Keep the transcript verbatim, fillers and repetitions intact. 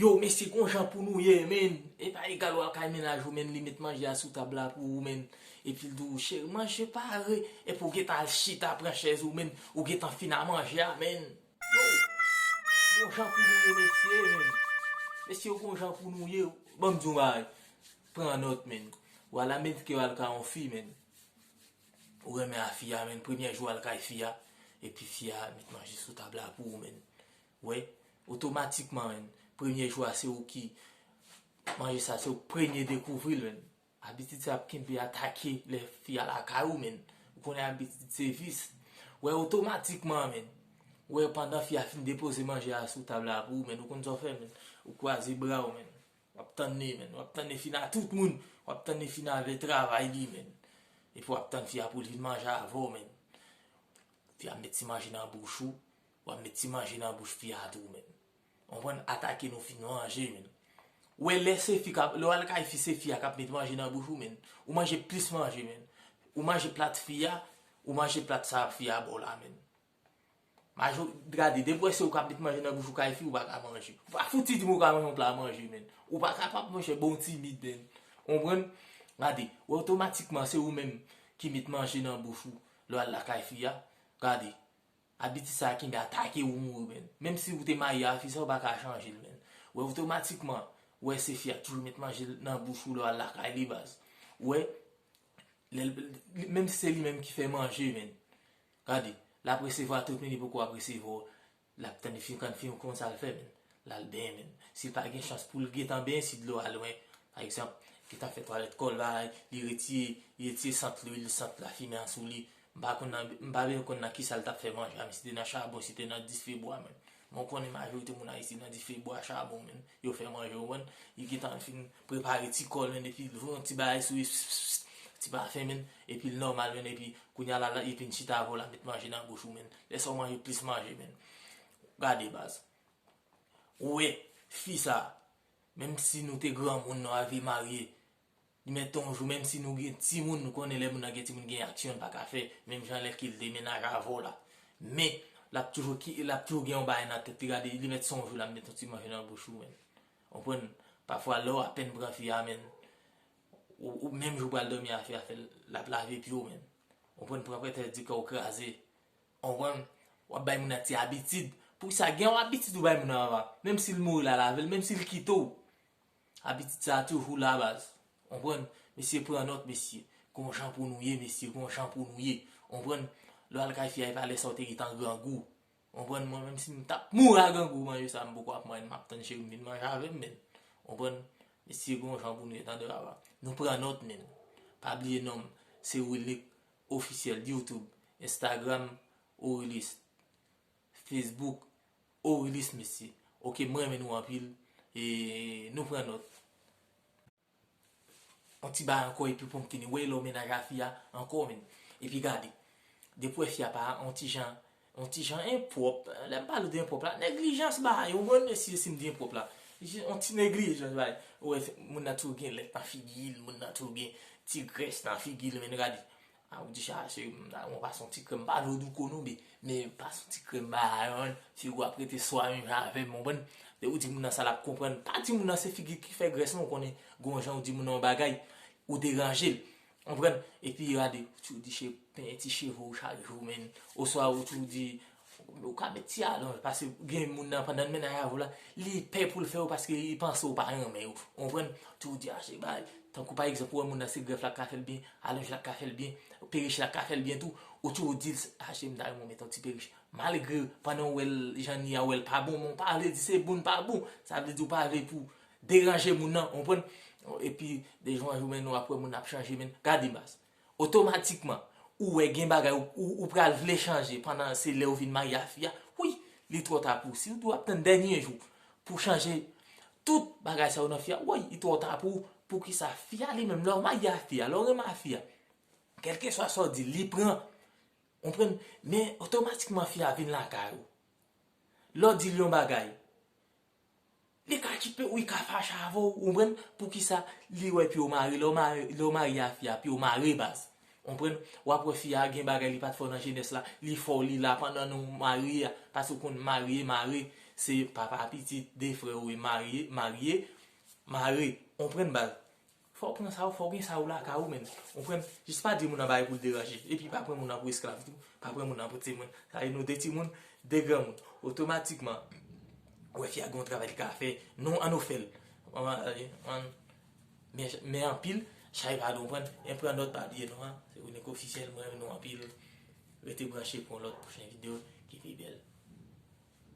Yo, mesye, gon jan pou nou ye, menn. E pa egal w al kay mennaj ou, menn, li met manje a sou tab la pou ou, menn. Epi l di w, cheri, manje pare. Epi w gentan al chita, pran chèz ou, menn. Ou gentan fin a manje a, menn. Yo, gon jan pou nou ye, mesye, menn. Mesye, gon jan pou nou ye. Ban m di w bagay. Pran nòt, menn. W al Amerike, w al kay yon fi, menn. Ou renmen a fi a, menn. Premye jou w al kay fi a. Epi fi a met manje sou tab la pou ou, menn. Wè, otomatikman, menn, premye jou a se ou ki manje sa, se ou k premye dekouvri l, menn. Abitid sa ap kenbe atake lè fi a lakay ou, menn. Ou konnen abitid se vis. Wè, otomatikman, menn. Wè, pandan fi a fin depoze manje a sou tab la pou ou, menn, ou konn sa w fè, menn. Ou kwaze bra w, menn. W ap tann li, menn. W ap tann li fin a tout moun. W ap tann li fin avè travay li, menn. Epi w ap tann fi a pou l vin manje avè w, menn. Fi a met ti manje nan bouch ou. W ap met ti manje nan bouch fi a tou, menn. Konprann? Atake nou fin manje, menn. Ou wè lè se fi k ap, lè w al kay fi, se fi a k ap met manje nan bouch ou, menn. Ou manje plis manje, menn. Ou manje plat fi a, ou manje plat sa fi a ba w la, menn. Majo, gade, depi w wè se ou k ap met manje nan bouch ou kay fi, ou pa ka manje. Ou pa fouti di m ou ka manje yon pla manje, menn. Ou pa kapab, monchè, bon timid, menn. Konprann? Gade, wè otomatikman se ou menm ki met manje nan bouch ou lè w al lakay fi a. Gade, abitid sa a kenbe atake ou mouri, menn. Menm si ou te marye a fi sa, ou pa ka chanje l, menn. Wè otomatikman, wè se fi a k toujou met manje nan bouch ou lè w al lakay li, baz. Wè, lè l, li, menm si se li menm ki fè manje, menn. Gade, l ap resevwa tout, menn, li poko ap resevwa w. L ap tann li fin, kan fin, ou konn sa l fè, menn. L al benyen, menn. Si l pa gen chans pou l gentan benyen, si dlo a lwen, pa egzanp, gentan fè twalèt kò l, bagay, li retire, li retire sant lwil, sant lafimen an sou li. M pa konn nan, m pa byen konn nan kisa l t ap fè manje a, men si te nan chabon, si te nan dife bwa, menn. Men w konnen majorite moun Ayiti nan dife bwa, chabon, menn. Yo fè manje, w konprann? Li gentan fin prepare ti kò l, menn, epi l voye yon ti bagay sou li, pss, pss, pss, ti pafen, menn, epi l nòmal, menn, epi kounye a la, la, li vin chita avè w la, met manje nan bouch ou, menn. Lè sa w manje plis manje, menn. Gade, baz. Ou wè, fi sa, menm si nou te granmoun, nou rive marye, li mèt yon jou, menm si nou gen timoun, nou konnen lè moun nan gen timoun, gen aksyon l pa ka fè, menm jan lè ke l te mennaj avè w la. Men, l ap toujou ki, l ap toujou gen yon bagay nan tèt li, gade, li mèt se yon jou l ap met yon ti manje nan bouch ou, menn. Konprann? Pafwa, lè w apèn pran fi a, menn, ou, ou menm jou pral dòmi a fi a fè l, l ap lave pye w, menn. Konprann? Pran pretèks di kè w kraze. Konprann? W ap bay moun nan ti abitid. Poukisa gen yon abitid ou bay moun nan anvan? Menm si l mouri, l a lave l, menm si l kite w. Abitid sa a toujou la, baz. Konprann? Mesye, pran nòt, mesye. Gon jan pou nou ye, mesye, gon jan pou nou ye. Konprann? Lè w al kay fi a, e pa lè sa w te gentan grangou. Konprann? Mwen, menm si m t ap mouri a grangou, manje sa, m poko ap manyen, m ap tann cheri m vin manje avè m, menn. Konprann? Mesye, gon jan pou nou ye, tande, papa. Nou pran nòt, menn. Pa bliye non m, se Wilnick Officiel, YouTube, Instagram, Orilis, Facebook, Orilis, mesye. Oke, m renmen nou anpil. E nou pran nòt. Yon ti bagay ankò, epi pou m fini. Wè lè w mennaj a fi a ankò, menn. Epi gade. Depi w wè fi a pa yon ti jan, yon ti jan enpwòp. Lè m pale de enpwòp la, neglijans bagay, ou konprann, mesye, si m di enpwòp la. Yon ti neglijans bagay. Ou wè, moun nan toujou gen lèt nan figi l, moun nan toujou gen ti grès nan figi l, menn, gade. A, ou di, "Chache, m ta renmen w pase yon ti krèm." M pa vle w di w konobe, men pase yon ti krèm ba a, fi w ap rete swa menm jan avè m, konprann? Lè ou di moun nan sa, l ap konprann. Pa di moun nan se figi ki fè grès, non, ou konnen, gon jan ou di moun nan yon bagay, ou deranje l. Konprann? Epi, gade, ou toujou di, "Che, penyen ti cheve w chak jou, menn." Oswa ou toujou di, ou ka met ti alonj, paske gen moun nan, pandan l mennaj avè w la, li pè pou l fè w paske li panse w pa renmen yo. Konprann? Ou toujou di, "A, che, bay." Tankou pa egzanp, ou wè moun nan se grèf la k ka fè l byen, alonj la k ka fè l byen, perich la k ka fè l byen tou, ou toujou di l, "A, che, m ta renmen w met yon ti perich." Malgre, pandan w wè l, jan l ye a, w wè l pa bon, men w pa vle di se bon l pa bon. Sa vle di w pa vle pou deranje moun nan, konprann? Epi, de jou an jou, menn, w ap wè moun nan ap chanje, menn. Gade, baz. Otomatikman, ou wè gen bagay ou, ou, ou pral vle chanje pandan se lè ou vin marye a fi a. Wi, li twò ta pou ou. Si ou di w ap tann dènye jou pou chanje tout bagay sa yo nan fi a, woy, li twò ta pou ou. Poukisa? Fi a li menm, lè w marye a fi a, lè w renmen a fi a, kèlkeswa sa w di, li pran. Konprann? Men otomatikman fi a vin lakay ou. Lè w di l yon bagay, li ka kipe ou, li ka fache avè w, ou konprann? Poukisa? Li wè pye w mare, lè w mare, lè w marye a fi a, pye w mare, baz. Konprann? W ap wè fi a gen bagay li pa t fè w nan jenès la, li fè w li la pandan nou marye a, paske w konn marye, mare, se papa pitit, de frè ou e marye, marye, mare, konprann baz. Fò w pran sa ou, fò w gen sa ou lakay ou, menn. Konprann? Jis pa di moun nan bagay pou l deranje. Epi pa pran moun nan pou esklav tou. Pa pran moun nan pou timoun. Sa vle nou de timoun, de granmoun. Otomatikman, ou wè fi a gen yon travay li ka fè. Non, ann nou fè l. An, an, an, men, men anpil, chay pa konprann. Men pran nòt pa bliye non, an. Se Onik Ofisyèl, mwen renmen nou anpil. Rete branche pou yon lòt pwochen videyo ki pi bèl.